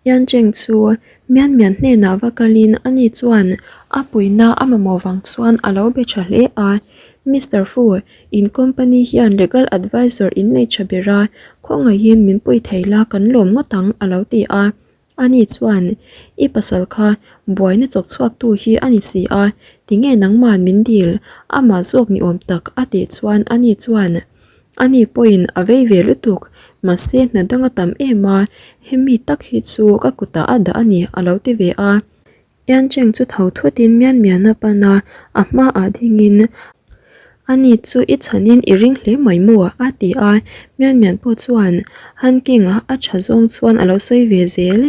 Yan Cheng chu Mian Mian hnenah va kalin ani chuan a puihna a mamawh vang chuan a lo be tha hle a, Mister Fu, in company hian legal advisor in nei tha ber a, khawngaihin min pui thei la kan lawm ngawt ang a lo ti a. Ani chuan, I pasal kha buaina chawk chhuaktu hi a ni si a, tinge nangman min dil amah zawk ni awm tak a tih chuan ani chuan, Ani pawhin a vei ve lutuk, mahse hna dang a tam em a, hemi tak hi chu ka kutah a dah a ni a lo ti ve a. Yan Cheng chu tho thutin mian mian a pan a, a hmaah dingin, Ani chu i chhanin i ring hle mai maw? a ti a, mian mian pawh chuan Han King a a tha zawng chuan a lo sawi ve zel.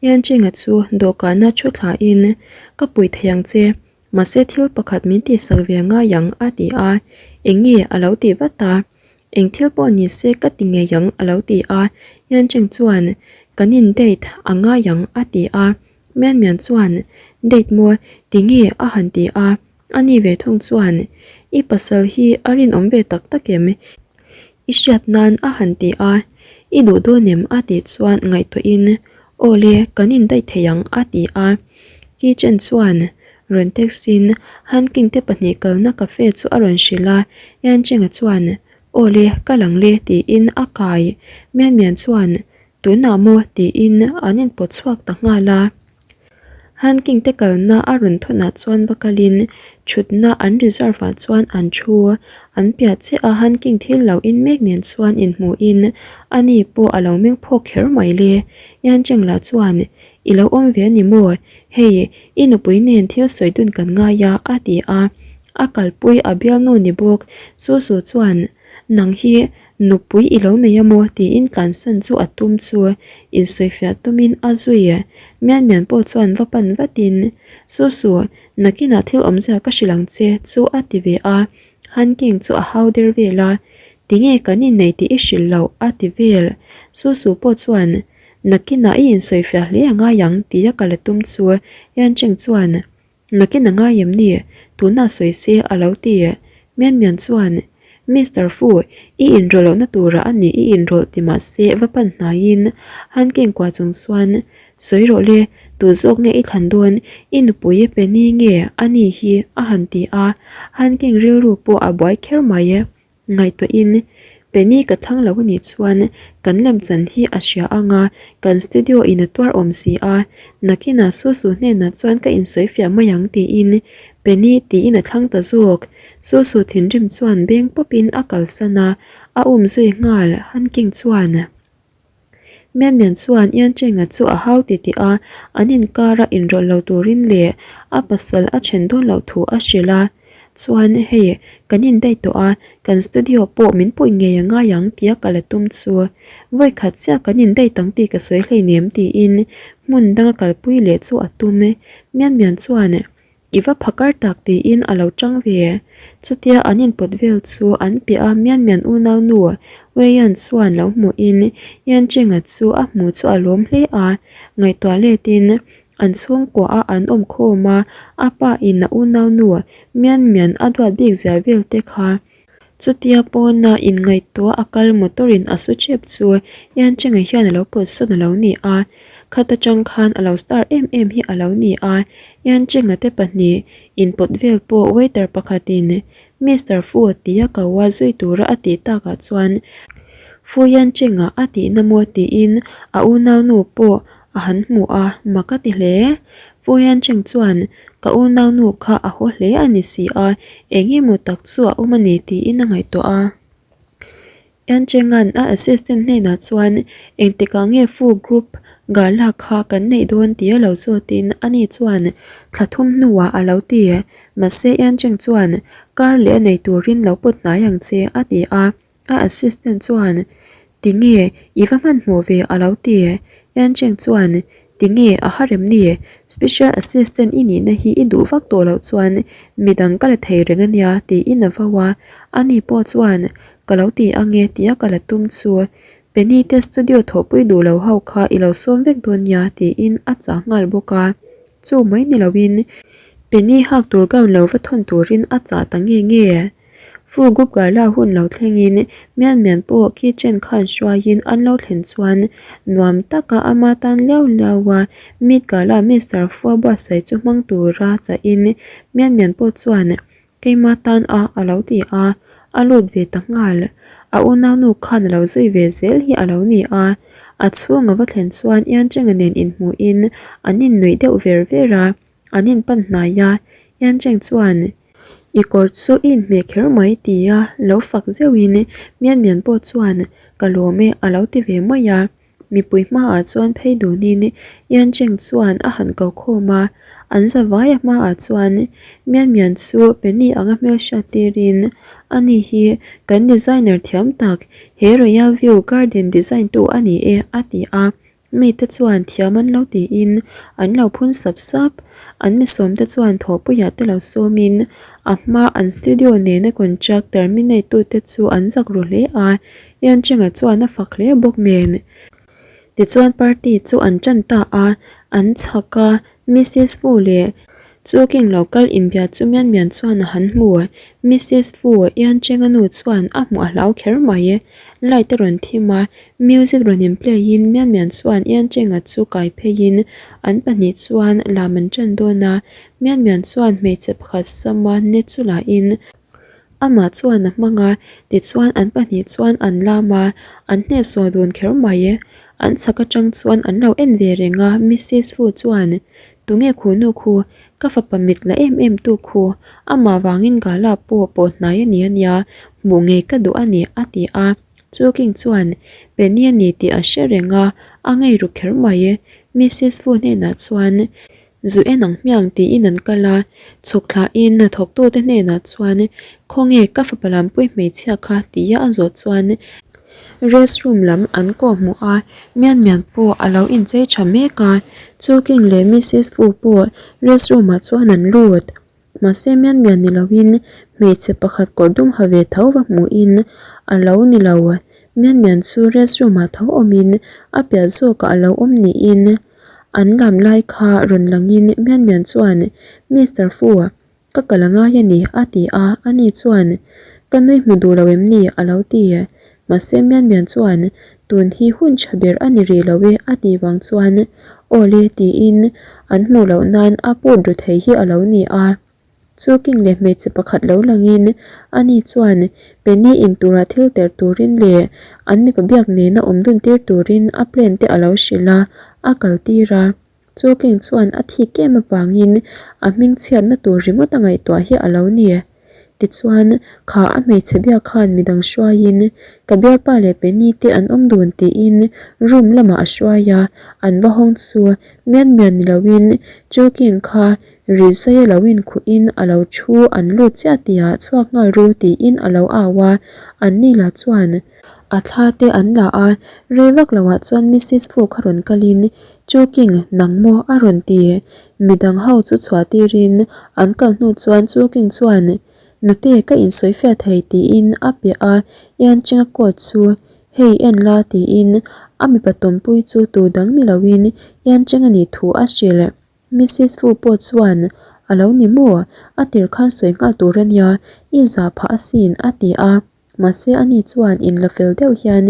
Yan Cheng-a chu dawhkana thu thlain, Ka pui thei ang che, mahse thil pakhat min tihsak ve ngai ang a ti a, Eng nge? a lo ti vat a. Eng thil pawh ni se ka ti ngei ang a lo ti a, Yan Cheng chuan, Kan in date a ngai ang a ti a, Mian Mian chuan, Date maw? Tinge? a han ti a, ani ve thung chuan, I pasal hi a rinawm ve tak tak em? I hriat nan a han ti a, I duh dawn em? a tih chuan ngaihtuahin, Aw le, kan in date thei ang a ti a, Kitchen chuan rawn text in Han King te pahnih kalna cafe chu a rawn hrilh a, Yan Cheng-a chuan, Aw le, kal ang le tiin a kai. Mian Mian chuan, Tunah maw? tiin an inpawt chhuak ta nghal a. Han King te kalna a rawn thawnah chuan va kalin thutna an reserve ah chuan an thu. An piah chiah a Han King thil lo in mek nen chuan inhmuhin ani pawh a lo meng phawk kher mai le. Yan Cheng lah chuan, I lo awm ve a ni maw? Hei, i nupui nen thil sawi dun kan ngai a, a ti a. A kalpui a bialnu ni bawk. Su Su chuan, Nang hi nupui i lo nei a maw? tiin tlansan chu a tum chu insawifiah tumin a zui. Mian Mian pawh chuan va pan vatin, Su Su, nakinah thil awmzia ka hrilh ang che, chu a ti ve a. Han King chu a hau der vel a, Tinge kan innei tih i hrilh loh? a ti vel. Su Su pawh chuan, Nakinah i insawifiah hle a ngai ang tia ka la tum chu Yan Cheng chuan, Nakin a ngai em ni? Tunah sawi se a lo ti. Mian Mian chuan, Mister Fu, i inrawlh lohna turah a ni i inrawlh ti mah se va pan hnaiin Han Keng kua chung chuan, Sawi rawh le, tu zawk nge i thlan dawn? I nupui Penny nge a ni hi? a han ti a, Han Keng rilru pawh a buai kher mai. Ngaihtuahin, Penny ka thlang lo anih chuan kan lemchan hi a hria ang a, kan studio in a tuar awm si a, nakinah Susu hnenah chuan ka insawifiah mai ang tiin Penny tiin a thlang ta zawk. Susu thinrim chuan beng pawpin a kalsan a, a um zui nghal Han King chuan. Mian Mian chuan Ian Cheng-a chu a hau titih a, an inkara inrawlh lo turin leh a pasal a then dawn loh thu a hrilh a. Chuan hei, kan indaih tawh a, kan studio pawh min puih ngei a ngai ang tia kal a tum chu. Vawi khat chiah kan indaih tang tih ka sawi hleinem tiin hmun danga kalpui leh chu a tum. Mian Mian chuan I va phakar tak tiin a lo chang ve. Chutia an inpawt vel chu an piah a Mian Mian unau nu Weian chuan lo hmuhin Yan Cheng-a chu a hmu chu a lawm hle a, ngaihtuah letin an chhungkua a an awm khawm a, a pa in a unau nu Mian Mian a duat bik zia vel te kha. Chutia pawna inngaihtuah a kal motor in a su chep chu Yan Cheng-a hian a lo pawt sawn a lo ni a, khat atang khan a lo star em em hi a lo ni a, Yan Cheng-a te pahnih inpawt vel pawh waiter pakhatin Mister Fu tia ko a zui tura a tih takah chuan Fu Yan Cheng-a a tihna maw tiin a unaunu pawh A han hmu a, mak a ti hle. Pu Yan Cheng chuan, Ka unaunu kha a haw hle a ni si a, eng emaw tak chu a awm a ni tiin a ngaihtuah a. Yan Chenga'n a assistant hnenah chuan, Engtikah nge Fu Group gala kha kan neih dawn tia lo zawtin ani chuan thla thum hnuah a lo ti. Mahse Yan Cheng chuan, Kar leh a nei turin lo pawt hnai ang che a ti a. A assistant chuan, Tinge, i va hmanhmawh ve a lo ti. Yan Cheng chuan, Tinge, a ha rem ni, special assistant i nihna hi i duh vak tawh loh chuan midang ka la thei reng a nia tiin a vo a. Ani pawh chuan, Ka lo ti ange tia ka la tum chu Penny te studio thawhpui duh lo ho kha i lo sawm vek dawn nia tiin a chah nghal bawk a. Chu mai ni loin Penny hak tur gown lo va thawn turin a chah ta nge nge. Fu Gup Gala hun lo thlengin Mian Mian pawh kitchen khan hruaiin an lo thlen chuan nuam taka ama tan liau liau a Meet Gala Mister Fua buatsaih chu hmang tura chahin Mian Mian pawh chuan Keima tan a a lo ti a, a lut ve ta nghal. A unaunu khan a lo zui ve zel hi a lo ni a, a chhung a va thlen chuan Iancheng-a nen inhmuhin an innuih deuh ver ver a, an inpan hnai a, Iancheng chuan, I kawr chu i inhmeh kher mai tia lo fak zeuhin Mian Mian pawh chuan, Ka lawm e a lo ti ve mai a. Mipui hmaah chuan phei dunin Yan Cheng chuan a han ko khawm a, an zavaia hmaah chuan Mian Mian chu Penny anga hmelhriat tirin, Ani hi kan designer thiam tak, he Royal View Garden design tu a ni e, a ti a. Mite chuan thiam an lo tiin an lo phun sap sap. An misawmte chuan thawhpuiah te lo sawmin a hma an studio nena contract terminate tute chu an zak ru hle a. Iancheng-a chuan a fak hle bawk nen. Tichuan party chu an tan ta a, an chhak a, Missus Fu leh Chu King lo kal inbia chu Mian Mian chuan a han hmu. Missus Fu, Iancheng-a nu chuan a hmuh a hlau kher mai. Light a rawn thim a, music rawn in play in Mian Mian chuan Iancheng-a chu kai pheiin an pahnih chuan lam an tan dawn a, Mian Mian chuan hmeichhe pakhat sama net chu la in Amah chuan a hmang a, tichuan an pahnih chuan an lam a, an hnehsawh dun kher mai. An chhak atang chuan an lo en ve reng a, Missus Fu chuan, Tunge khu nu khu, ka fapa mit la em em tu khu, amah vangin gala pawh pawh hnai a ni ania, hmuh ngei ka duh a ni, a ti a. Chu King chuan, Penny a ni tih a hre reng a, a ngei ru kher mai. Missus Fu hnenah chuan, Zu en ang hmiang tiin an kal a, chhuk thlahin hnathawktute hnenah chuan Khawnge ka fapa lampui hmeichhia kha tia a zawh chuan rest room lam an kawh hmuh a, Mian Mian pawh a lo inchei tha mek a, Chu King leh Missus Fu pawh rest room ah chuan an lut. Mahse Mian Mian ni loin hmeichhe pakhat kawr dum ha ve tho va hmuhin a lo ni lo. Mian Mian chu rest room ah tho awmin a piah zawkah a lo awm niin An lam lai kha rawn langin Mian Mian chuan, Mister Fu, ka kal a ngai a ni, a ti a, ani chuan, Ka nui hmu duh lo em ni? a lo ti. Mahse Mian Mian chuan, Tun hi hun tha ber a ni rih lo e, a tih vang chuan, Aw le, tiin an hmuh loh nan a put ru thei hi a lo ni a. Chu king leh hmeichhe pakhat lo langin ani chuan Penny in tura thil ter turin leh an mipa biak nena awm dun tir turin a plan te a lo hrilh a, a kal tir a. Chu king chuan a thik em avangin a hming chhiatna tur ringawt a ngaihtuah hi a lo ni. Tichuan, kha a hmeichhe biak khan midang hruaiin ka bialpa leh Penny te an awm dun tiin room lamah a hruai a, an va hawng chu mian mian ni loin chu king kha Rizai a lo inkhuhin a lo thu an lut chiah tihah chhuak nghal ru tiin a lo au a, anni lah chuan a thla te an la a, rei vak loah chuan Missus Fu kha rawn kalin Chu King nang maw a rawn ti, midang ho chu chhuah tirin an kal hnu chuan Chu King chuan Nute ka insawi fiah thei tiin a piah a, Iancheng a coat chu hei en la tiin a mipa tawmpui chu tu dang ni loin Iancheng a nih thu a hrilh. Missus Fu pawh chuan, A lo ni maw? A tir khan sawi nghal tur a nia, i zah phah asin, a ti a. Mahse ani chuan inla fel deuh hian,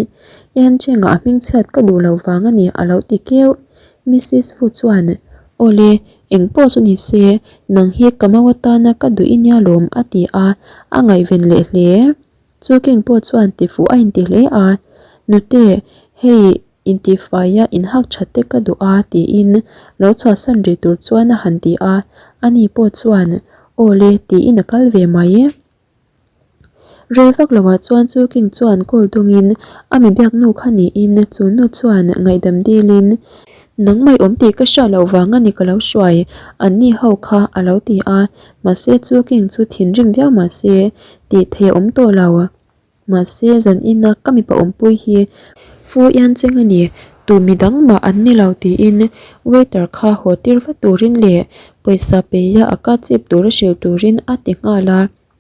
En chengah a hmingchhiat ka duh lo vang a ni, a lo ti keuh. Missus Fu chuan, Awle, eng pawh chu ni se, nang hi ka mau atana ka duh i nia lawm, a ti a, a ngaihven leh hle. Chu King pawh chuan tifuh a inti hle a, Nute, hei intifaia inhak that te ka duh a tiin lo chhuahsan rih tur chuan a han ti a, ani pawh chuan Aw le tiin a kal ve mai. Rei vak loah chuan chu King chuan call dawngin a mi biak nu kha niin chu nu chuan ngaihdam dilin Nangmah i awm tih ka hriat loh vang a ni ka lo hruai anni ho kha a lo ti a, mahse chu King chu thinrim viau mahse tih theih a awm tawh lo. Mahse, zan ina ka mipa awmpui hi Fu Ian Cheng a ni, tu mi dang mah an ni lo tiin waiter kha haw tir vat turin leh pawisa peia a ka chip tura hrilh turin a ti nghal a.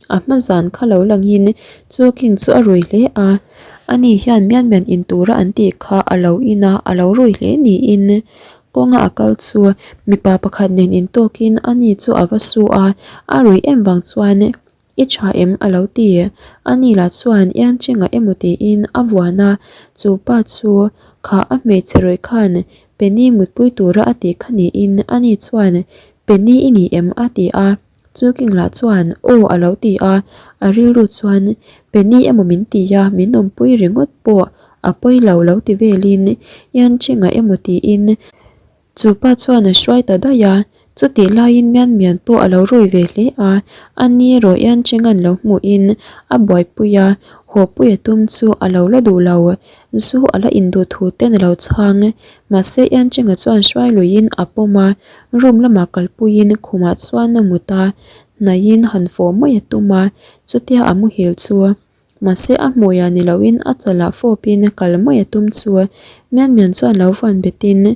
A hma zan kha lo langin chu king chu a rui hle a, ani hian mian mian in tura an tih kha a lo in a, a lo rui hle niin kawnga a kal chu mipa pakhat nen intawkin ani chu a va su a, a rui em vang chuan. I tha em? a lo ti. Ani lah chuan Ian Cheng-a emaw tiin a vuan a, chu pa chu kha a hmeichhe rawih khan Penny mutpui tura a tih kha niin ani chuan Penny i ni em? a ti a. Chu King lah chuan Aw a lo ti a, a rilru chuan Penny emaw min ti a, min awmpui ringawt pawh a pawi lo lo ti velin Ian Cheng-a emaw tiin Chu pa chuan a hruai ta daih a, chutih laiin Mian Mian pawh a lo rui ve hle a, a ni erawh Ian Chengan lo hmuhin a buaipui a, haw pui a tum chu a lo la duh lo, zu a la induh thu ten a lo chhang. Mahse Ian Chenga chuan hruai luiin a pawm a, room lamah kalpuiin khumah chuan a mut a, hnaihin han fawh mai a tum a, chutia a muhil chu Mahse a hmuiah ni loin a chalah fawpin kal mai a tum chu Mian Mian chuan lo vuan betin,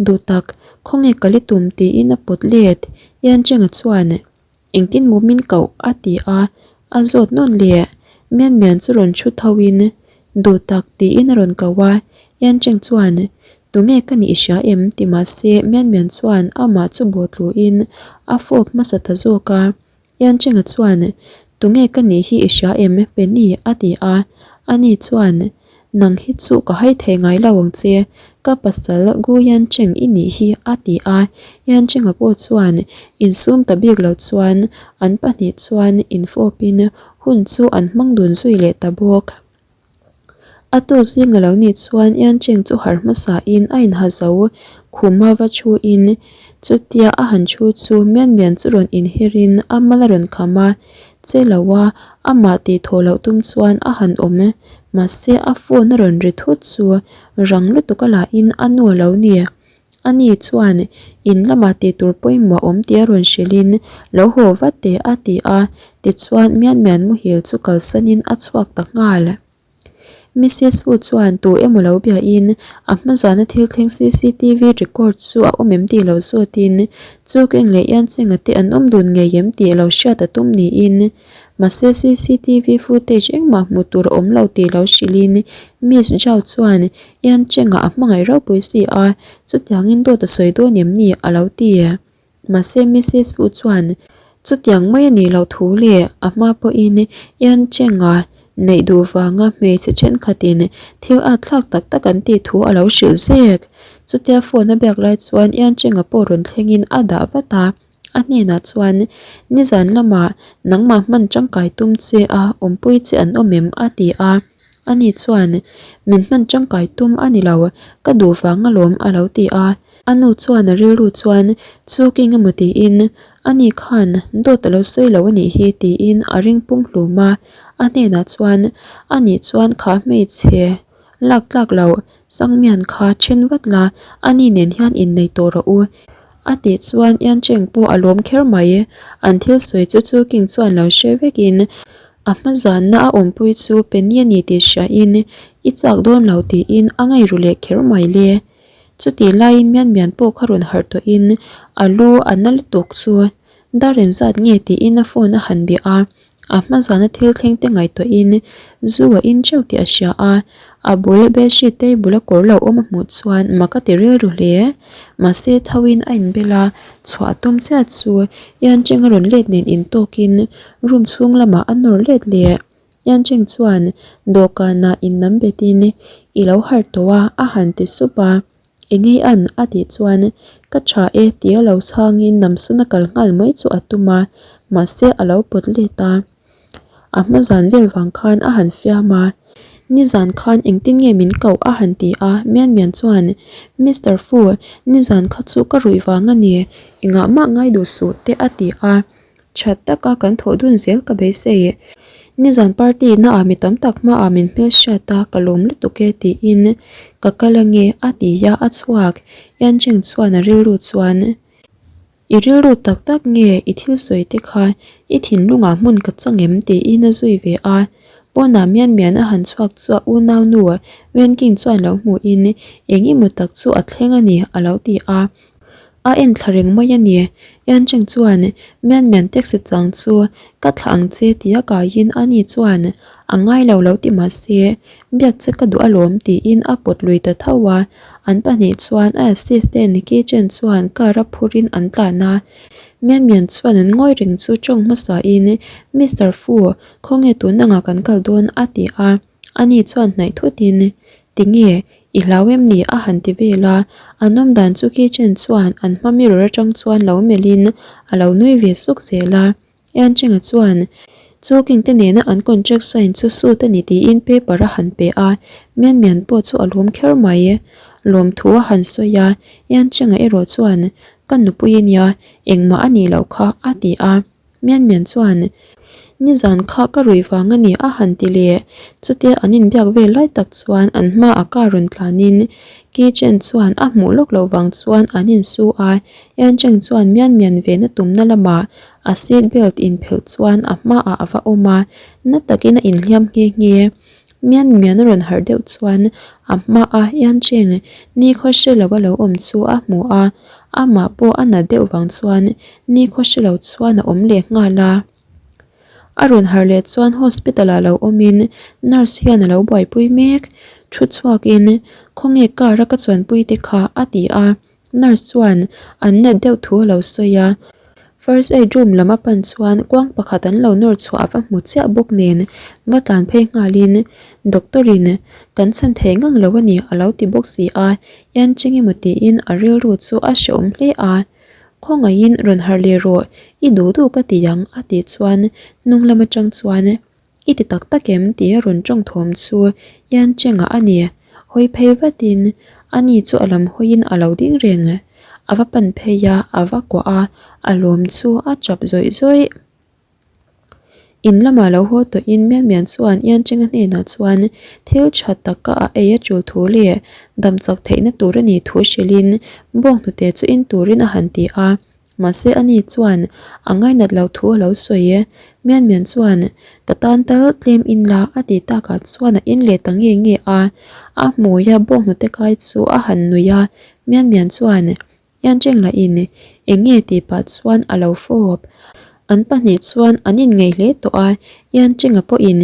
Duhtak, khawnge kal i tum tiin a pawt let. Ian Chenga chuan, Engtin maw min koh? a ti a, a zawt nawn leh. Mian Mian chu rawn thu thoin, Duhtak tiin a rawn ko a. Ian Cheng chuan, Tunge ka nih i hria em? ti mahse Mian Mian chuan amah chu bawhtluin a fawp hmasa ta zawk a. Iancheng-a chuan, Tunge ka nih hi i hria em, Penny? a ti a. Ani chuan, Nang hi chu ka hai thei ngai lo ang che, ka pasal Gu Iancheng i nih hi, a ti a. Iancheng-a pawh chuan insum ta bik lo chuan an pahnih chuan infawpin hun chu an hmang dun zui leh ta bawk. A tawk zing a lo nih chuan Iancheng chu harh hmasa in a inha zo khuma va thu in chutia a han thu chu Mian Mian chu rawn inher in a mal a rawn kham a, che lo a amah tih thawh loh tum chuan a han awm mahse a phone a rawn ri thut chu rang lutuk a lah in a nu a lo ni. Ani chuan in lamah tih tur pawimawh awm tih a rawn hrilhin lo haw vat teh a ti a, tichuan Mian Mian muhil chu kalsanin a chhuak ta nghal. Missus Fu chuan tu emaw lo biahin a hma zana thil thleng cctv record chu a awm em tih lo zawtin chu Keng leh Ian Chenga te an awm dun ngei em tih lo hriat a tum niin mahse cctv footage engmah hmuh tur a awm lo tih lo hrilhin Miss Zhao chuan Ian Cheng-ah a hmangaih ropui si a, chutiangin dawt a sawi dawn em ni? a lo ti. Mahse Missus Fu chuan chutiang mai a nih loh thu leh a hma pawhin Ian Cheng-a neih duh vanga hmeichhe thenkhatin thil at thlak tak tak an tih thu a lo hrilh zek. Chutia phone a biak lai chuan Ian Cheng-a pawh rawn thlengin a dah vat a. A hnenah chuan, Nizan lamah nangmah hman tangkai tum che a awmpui che an awm em? a ti a. Ani chuan, Min hman tangkai tum a ni lo, ka duh vang alawm a lo ti a. A nu chuan a rilru chuan, Chu king emaw tiin, ani khan dawt a lo sawi lo a nih hi tiin a ring pum hlum a. A hnenah chuan, Ani chuan kha hmeichhe lak tlak loh Sangmian kha then vat la, ani nen hian innei tawh rawh u. A tih chuan Ian Cheng pawh a lawm kher mai. An thil sawi chu chu King chuan lo hre vekin a hma zanna a awmpui chu Penny a ni tih hriain i chak dawn lo tiin a ngei ru leh kher mai le. Chutih laiin Mian Mian pawh kha rawn harh tawhin a lu a na lutuk chu dar engzat nge tiin a phone a han bia a. A hma zana thil thleng te ngaihtuahin zu a in teuh tih a hria a, a bul bedsheet table a kawr lo awm a hmuh chuan mak a ti rilru hle. Mahse thoin a inbel a, chhuah a tum chiah chu Ian Cheng a rawn let nen intawkin room chhung lamah a nawr let leh. Ian Cheng chuan dawhkanah innam betin I lo harh tawh a a han ti sup a. Engei an? a tih chuan Ka tha e tia lo chhangin Namsuna kal nghal mai chu a tum a, mahse a lo pawt let a. A hma zan vel vang khan a han fiam a, Nizan khan engtin nge min koh? a han ti a, Mian Mian chuan Mister Fu, nizan kha chu ka ruih vang a ni, engah mah ngai duh suh te a ti a. That taka kan thawh dun zel ka beisei. Nizan party na ah mi tam tak hmaah min hmelhriat a, ka lawm lutuk e tiin ka kal ange a ti a, a chhuak. Yancheng chuan a rilru chuan, I rilru tak tak nge i thil sawi te kha i thinlungah hmun ka chang em tiin a zui ve a. Pawnah mian mian a han chhuak chu a unaunu Wenking chuan lo hmuhin eng emaw tak chu a thleng a ni a lo ti a. A en thla reng mai a ni. Yancheng chuan Mian Mian taxi chang chu ka thlah ang che tia kaiin ani chuan a ngai lo lo ti mah se biak che ka duh alawm tiin a pawt lui ta tho a. An pahnih chuan a assistant kitchen chuan car a phurin an tlan a. Mian Mian chuan an ngawi reng chu tawng hmasa in, Mister Fu, khawnge tun angah kan kal dawn? a ti a. Ani chuan hnaih thut in, Tinge, i hlau em ni? a han ti vel a. An awm dan chu kitchen chuan an hma mirror atang chuan lo melh in a lo nui ve suk zel a. Enchenga chuan, Chu King te nena an contract sign chu suit a ni tiin paper a han pe a, Mian Mian pawh chu a lawm kher mai. Lawmthu a han sawi a, Enchenga erawh chuan, Ka nupui a nia, engmah a nih loh kha, a ti a. Mian Mian chuan, Nizan kha ka ruih vang a ni a han ti leh. Chutia an inbiak vel lai tak chuan an hmaah car rawn tlanin Kitchen chuan a hmuh lawk loh vang chuan an insu a, Yancheng chuan Mian Mian vena tumna lamah a seat belt inphelh chuan a hmaah a va awm a, na takin a inhliam nghe nghe. Mian Mian a rawn harh deuh chuan a hmaa Yancheng nikhaw hre lo a lo awm chu a hmu a, amah pawh a nat deuh vang chuan nikhaw hre lo chuan a awm leh nghal a. A rawn harh leh chuan hospital ah lo awmin nurse hian a lo buaipui mek. Thu chhuakin khawnge car a ka chuanpui te kha a ti a, nurse chuan an nat deuh thu a lo sawi a. First aid room lam a pan chuan kuang pakhat an lo nawr chhuah a va hmu chiah bawk nen va tlan phei nghalin doctor in kan chhan thei ngang lo a ni a lo ti bawk si a, Ian cheng emaw tiin a rilru chu a hrehawm hle a. Khawngaihin rawn harh leh rawh, i duh duh ka ti ang a tih chuan hnung lam atang chuan I ti tak tak em tih a rawn tawng thawm chu Ian Cheng-a a ni. Hawi phei vatin ani chu a lam hawiin a lo ding reng. A va pan phei a, a va kuah a, a lawm chu a chap zawih zawih. In lamah lo haw tawhin Mian Mian chuan Ian Chenga hnenah chuan thil tha taka a ei a tul thu leh dam chak theihna tur a nih thu hrilhin bawnghnute chu in turin a han ti a, mahse ani chuan a ngainat loh thu a lo sawi e. Mian Mian chuan ka tan tal tlem in la a tih takah chuan a in leh ta nge nge a, a hmuia bawnghnute kai chu a han nui a, Mian Mian chuan Yancheng lah in eng nge tih pah chuan a lo fawp. An pahnih chuan an inngeih hle tawh a, Yancheng-a pawhin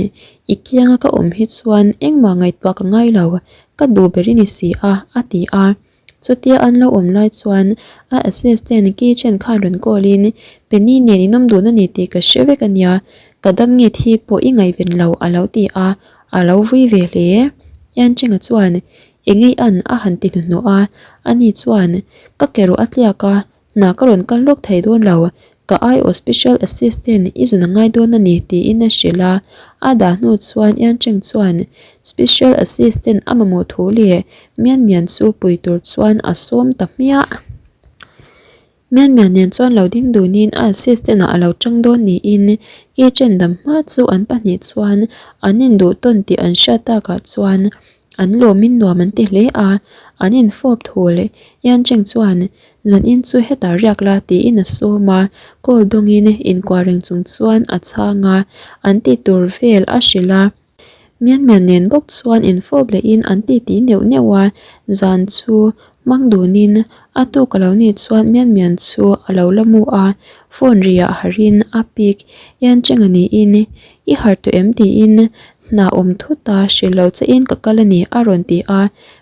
i kianga ka awm hi chuan engmah ngaihtuah ka ngai lo, ka duh ber i ni si a, a ti a. Chutia an lo awm lai chuan a assistant kitchen khan rawn call in, Penny nen in awm dun a ni tih ka hre vek a nia, ka dam nge thi pawh i ngaihven lo, a lo ti a, a lo vui ve hle. Yancheng-a chuan Engei an a han ti hnuhnawh a, ani chuan, Ka ke ruah a tliak a, hna ka rawn kal lawk thei dawn lo, ka aiawh special assistant i zun a ngai dawn a ni tiin a hrilh a. A dah hnu chuan Ian Cheng chuan special assistant a mamawh thu leh Mian Mian chu pui tur chuan a sawm ta hmiah. Mian Mian nen chuan lo ding dunin a assistant ah a lo tang dawn niin kitchen dam hma chu an pahnih chuan an induh tawn tih an hriat takah chuan an lawmin nuam an ti hle a, an infawp thul. Ian Cheng chuan zanin chu hetah riak la tiin a sawm a, call dawngin inkuah reng chung chuan a chhang a, an tih tur vel a hrilh a. Mian Mian nen bawk chuan infawp lehin an titi neuh neuh a, zan chu hmang dunin a tuk a lo nih chuan Mian Mian chu a lo la mu a, phone ri ah harhin a pick Ian Cheng-a niin i harh tawh em tiin hna awm thut a hrilh lo che in ka kal a ni a rawn ti a,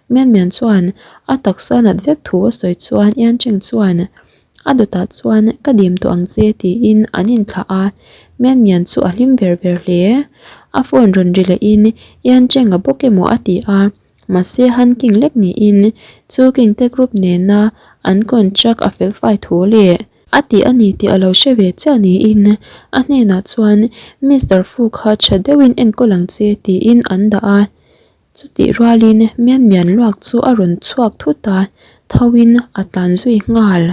Mian Mian chuan a taksa nat vek thu a sawi chuan Ian Cheng chuan A dawtah chuan ka dim tawh ang che tiin an inthlah a, Mian Mian chu a hlim ver ver hle. A phone rawn ri lehin Ian Cheng a bawk emaw a ti a, mahse Han King lek niin chu King te group nena an contract a felfai thu leh a ti a ni tih a lo hre ve chiah niin a hnenah chuan Mister Fu kha tha deuhin enkawl ang che tiin an dah a. Chutih rualin Mian Mian luak chu a rawn chhuak thut a, thoin a tlan zui nghal.